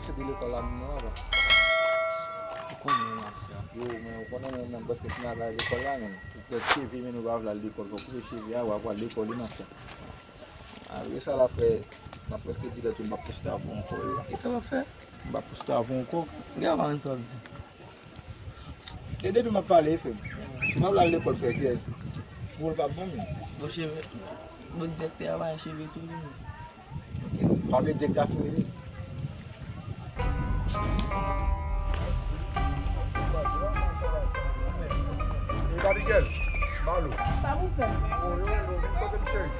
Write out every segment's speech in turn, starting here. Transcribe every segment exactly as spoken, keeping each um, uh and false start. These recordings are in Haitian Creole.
Sou de lekòl la menm non, papa. Ou konnen, m ap fè. Yo, men ou konnen menm, menm, paske si n al lekòl la, menm, ou pèd cheve, men nou pa vle al lekòl, fòk ou koupe cheve a, w ap al lekòl, wi, m ap fè. Malgre sa la, frè, m ap prèske di lè tou, m p ap poste avè w ankò, yo. Kisa w ap fè? M p ap poste avè w ankò. Gen pa konn sa w ap di. E depi m ap pale, frè m. Si m ap al lekòl, frè, kiyès? Pou l p ap bon, menm. Bon, cheve, bon, direktè a pa cheve tou, li menm. Pale direktè a fini. Hey, Abigail, Malo. Sa pou fè? Oh, yo, yo, vin kote m, cheri.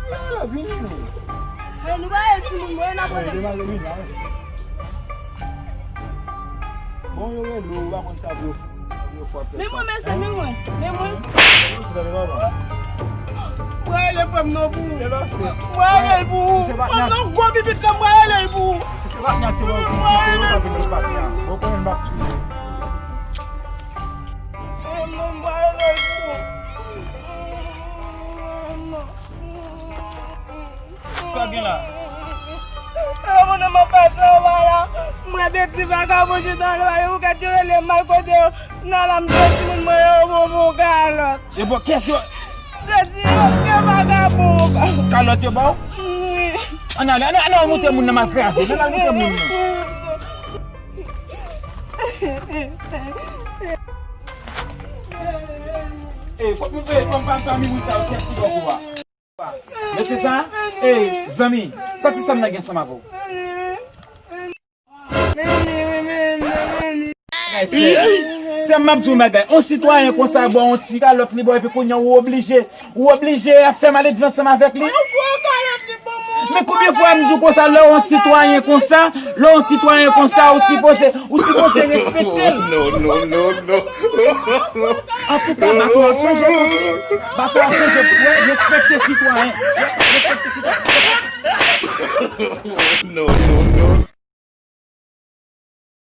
Yo, yo, vini, nou. Men nou pa ye timoun, mwen, n ap rele. Demare vin la. Bon, yo rele w, ou pa konn sa pou yo fè. Men mwen, mesye, men mwen, men mwen. Mwen rele frè m nan pou ou. Mwen rele l pou ou. Frè m nan gwo pipit la, mwen rele l pou ou. Mwen rele l pou ou. Mwen rele l pou ou. Sa gen la? Yo, moun nan mwen pase anba la. Mwen de ti vagabon chita anba yo, ou gade yo rele m al kote yo. Nan la m de timoun mwen yo, bon, bon, kalòt. E bon, kès yo? De ti yo, de vagabon. Kalòt yo ba w? Wi. Ann ale, ann ale, ann ale, montre moun nan mal kraze. Ann ale, montre moun nan. E, kot moun, e, kòm pa, pami moun sa yo, kès ki ba w kou a? Mesye sa, ey, zanmi, sa ti sa m nan gen ansanm avè w? Bagay sè. Sè m, m ap di w yon bagay. Yon sitwayen konsa ba w yon ti kalòt li ba w, epi kounye a ou oblije, ou oblije ap fè maledve ansanm avèk li. Men konbyen fwa m di w konsa, lè w yon sitwayen konsa, lè w yon sitwayen konsa, ou sipoze, ou sipoze respekte l. No, no, no, no. Antouka, bato a chanje kote. Bato a chanje kote. Respekte sitwayen. Respekte sitwayen. No, no, no.